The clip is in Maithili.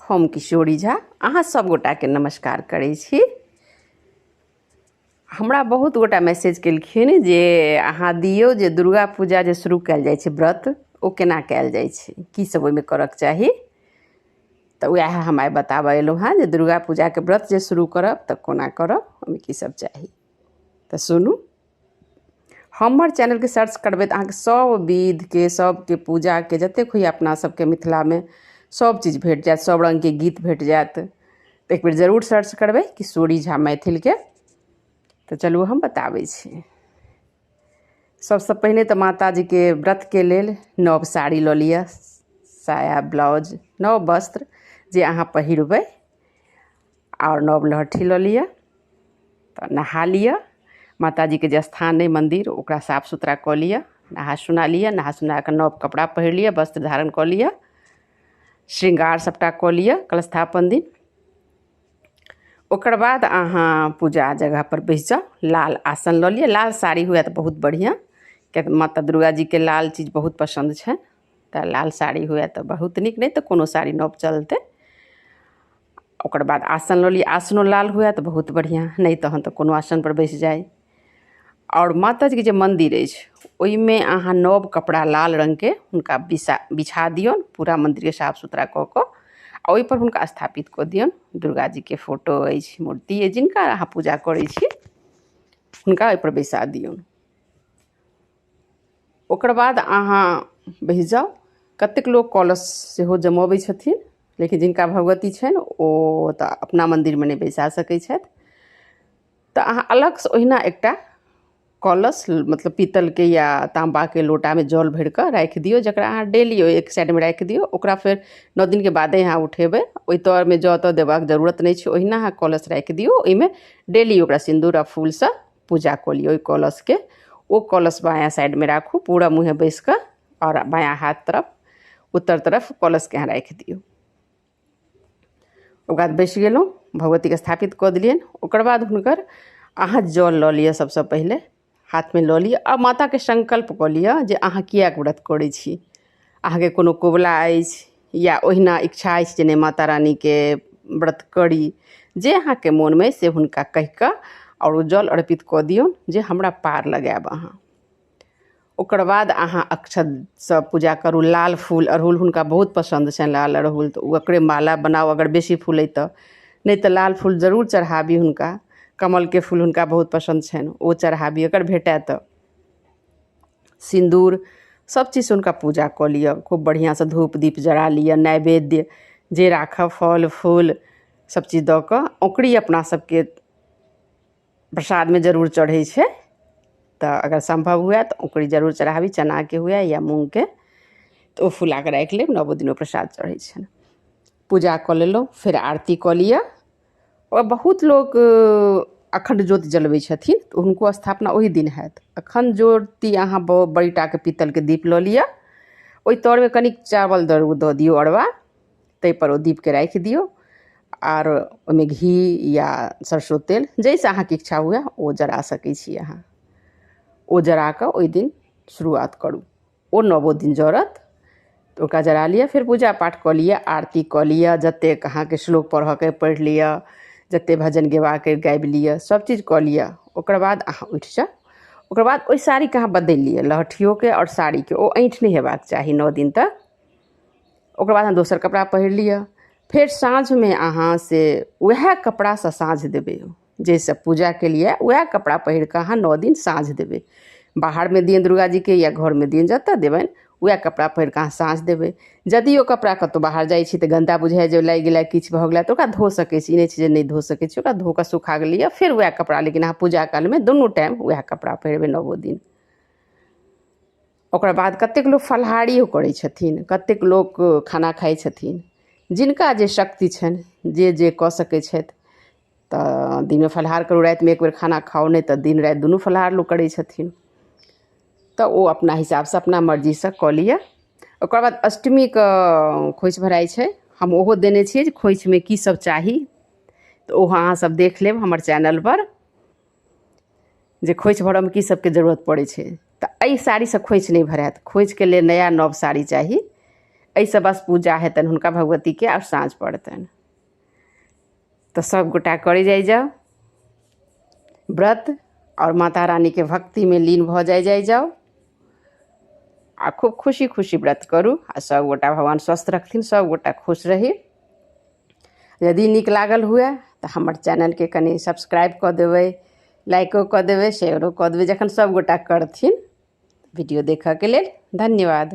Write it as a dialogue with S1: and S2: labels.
S1: हम किशोरी झा अहाँ सब गोटाके नमस्कार करै छी। हमरा बहुत गोटा मैसेज केलखिन जे अहाँ दियौ जे दुर्गा पूजा जे शुरू कयल जाइ छै व्रत, ओ केना कयल जाइ छै, की सब ओहिमे करऽके चाही। तऽ वएह हम आइ बताबऽ एलहुँ हेँ जे दुर्गा पूजाके व्रत जे शुरू करब तऽ कोना करब, ओहिमे की सब चाही। तऽ सुनू, हमर चैनलके सर्च करबै तऽ अहाँके सब विधके सबके पूजाके जतेक होइए अपना सबके मिथिलामे सब चीज भेट जायत, सब रङ्गके गीत भेट जायत। तऽ एक बेर जरूर सर्च करबै किशोरी झा मैथिलके। तऽ चलू हम बताबै छी। सबसँ पहिने तऽ माताजीके व्रतके लेल नव साड़ी लऽ लिअ, साया ब्लाउज, नव वस्त्र जे अहाँ पहिरबै, आओर नव लहठी लऽ लिअ। तऽ नहा लिअ, माताजीके जे स्थान अइ मन्दिर ओकरा साफ सुथरा कऽ लिअ, नहा सुना लिअ। नहा सुना कऽ नव कपड़ा पहिर लिअ, वस्त्र धारण कऽ लिअ, श्रृंगार सबटा कऽ लिअ कलशस्थापन दिन। ओकर बाद अहाँ पूजा जगहपर बैस जाउ, लाल आसन लऽ लिअ। लाल साड़ी हुए तऽ बहुत बढ़िआँ, किएक तऽ माता दुर्गा जीके लाल चीज बहुत पसन्द छनि। तऽ लाल साड़ी हुए तऽ बहुत नीक, नहि तऽ कोनो साड़ी नव चलतै। ओकर बाद आसन लऽ लिअ, आसनो लाल हुए तऽ बहुत बढ़िआँ, नहि तहन तऽ कोनो आसनपर बैस जाइ। आओर माताजीके जे मन्दिर अछि ओहिमे अहाँ नव कपड़ा लाल रङ्गके हुनका बिछा दियौन, पूरा मन्दिरके साफ सुथरा कऽ कऽ आ ओहिपर हुनका स्थापित कऽ दियौन। दुर्गा जीके फोटो अछि, मूर्ति अछि, जिनका अहाँ पूजा करै छी हुनका ओहिपर बैसा दियौन। ओकर बाद अहाँ बैस जाउ। कतेक लोक कलश सेहो जमऽबै छथिन, लेकिन जिनका भगवती छनि ओ तऽ अपना मन्दिरमे नहि बैसा सकै छथि। तऽ अहाँ अलगसँ ओहिना एकटा कलश मतलब पीतलके या ताँबाके लोटामे जल भरिकऽ राखि दियौ, जकरा अहाँ डेली ओहि एक साइडमे राखि दियौ। ओकरा फेर 9 दिनके बादे अहाँ उठेबै, ओहि तरमे जल तऽ देबाक जरूरत नहि छै। ओहिना अहाँ कलश राखि दियौ, ओहिमे डेली ओकरा सिन्दूर आ फूलसँ पूजा कऽ लियौ ओहि कलशके। ओ कलश बायाँ साइडमे राखू, पूरा मुँहे बैस कऽ, आओर बायाँ हाथ तरफ उत्तर तरफ कलशके अहाँ राखि दियौ। ओकर बाद बैस गेलहुँ, भगवतीके स्थापित कऽ देलियनि। ओकर बाद हुनकर अहाँ जल लऽ लिअ, सबसँ पहिले हाथमे लऽ लिअ आ माताके संकल्प कऽ लिअ जे अहाँ किएक व्रत करै छी। अहाँके कोनो कोबला अछि या ओहिना इच्छा अछि जे नहि माता रानीके व्रत करी, जे अहाँके मोनमे से हुनका कहि कऽ आओर ओ जल अर्पित कऽ दियौन जे हमरा पार लगायब अहाँ। ओकर बाद अहाँ अक्षतसँ पूजा करू। लाल फूल अड़हुल हुनका बहुत पसन्द छनि, लाल अड़हुल, तऽ ओकरे माला बनाउ अगर बेसी फूल अइ तऽ, नहि तऽ लाल फूल जरूर चढ़ाबी हुनका। कमलके फूल हुनका बहुत पसन्द छनि, ओ चढ़ाबी अगर भेटय तऽ। सिन्दूर सब चीजसँ हुनका पूजा कऽ लिअ, खूब बढ़िआँसँ धूप दीप जरा लिअ, नैवेद्य जे राखब फल फूल सब चीज दऽ कऽ। औंकरी अपना सबके प्रसादमे जरूर चढ़ै छै, तऽ अगर सम्भव हुए तऽ औंकरी जरूर चढ़ाबी, चनाके हुए या मूँगके, तऽ ओ फुलाके राखि लेब, 9 दिन ओ प्रसाद चढ़ै छनि। पूजा कऽ लेलहुँ, फेर आरती कऽ लिअ। आओर बहुत लोक अखण्ड ज्योति जलबै छथिन, तऽ हुनको स्थापना ओहि दिन हैत। अखण्ड ज्योति अहाँ बड़ी टाके पीतलके दीप लऽ लिअ, ओहि तरमे कनिक चावल दऽ दियौ अरबा, ताहिपर ओ दीपके राखि दियौ, आर ओहिमे घी या सरसो तेल जाहिसँ अहाँके इच्छा हुए ओ जरा सकै छी अहाँ। ओ जरा कऽ ओहि दिन शुरुआत करू, ओ 9 दिन जरत तऽ ओकरा जरा लिअ। फेर पूजा पाठ कऽ लिअ, आरती कऽ लिअ, जतेक अहाँके श्लोक पढ़ऽके पढ़ि लिअ, जतेक भजन गेबाके गाबि लिअ, सब चीज कऽ लिअ। ओकर बाद अहाँ उठि जाउ। ओकर बाद ओहि साड़ीके अहाँ बदलि लिअ, लहठियोके आओर साड़ीके, ओ ऐँठ नहि हेबाक चाही 9 दिन तक। ओकर बाद अहाँ दोसर कपड़ा पहिर लिअ। फेर साँझमे अहाँ से वएह कपड़ासँ साँझ देबै, जाहिसँ पूजा केलियै वएह कपड़ा पहिर कऽ अहाँ 9 दिन साँझ देबै। बाहरमे दियनि दुर्गा जीके या घरमे दियनि, जतऽ देबनि वएह कपड़ा पहिर कऽ अहाँ साँझ देबै। यदि ओ कपड़ा कतहु बाहर जाइ छी तऽ गन्दा बुझाइ जे लागि गेलै, किछु भऽ गेलै, तऽ ओकरा धो सकै छी, ई नहि छै जे नहि धो सकै छी, ओकरा धो कऽ सुखा लिअ, फेर वएह कपड़ा। लेकिन अहाँ पूजा कालमे दुनू टाइम वएह कपड़ा पहिरबै 9 दिन। ओकर बाद कतेक लोक फलाहारियो करै छथिन, कतेक लोक खाना खाइ छथिन, जिनका जे शक्ति छनि, जे जे कऽ सकै छथि, तऽ दिनमे फलाहार करू, रातिमे एक बेर खाना खाउ, नहि तऽ दिन राति दुनू फलाहार लोक करै छथिन, तऽ ओ अपना हिसाबसँ अपना मर्जीसँ कऽ लिअ। ओकर बाद अष्टमीके खोँइछ भराइ छै, हम ओहो देने छियै जे खोँइछमे की सब चाही, तऽ ओहो अहाँ सब देख लेब हमर चैनलपर जे खोँइछ भरऽमे की सबके जरूरत पड़ै छै। तऽ एहि साड़ीसँ खोँइछ नहि भरायत, खोँइछके लेल नया नव साड़ी चाही। एहिसँ बस पूजा हेतनि हुनका भगवतीके आओर साँझ पड़तनि। तऽ सब गोटा करै जाइ जाउ व्रत आओर माता रानीके भक्तिमे लीन भऽ जाइ जाइ जाउ आ खूब खुशी खुशी व्रत करू आ सब गोटा भगवान स्वस्थ रखथिन, सब गोटा खुश रही। यदि नीक लागल हुए तऽ हमर चैनलके कनि सब्सक्राइब कऽ देबै, लाइको कऽ देबै, शेयरो कऽ देबै जखन सब गोटा करथिन। वीडियो देखऽके लेल धन्यवाद।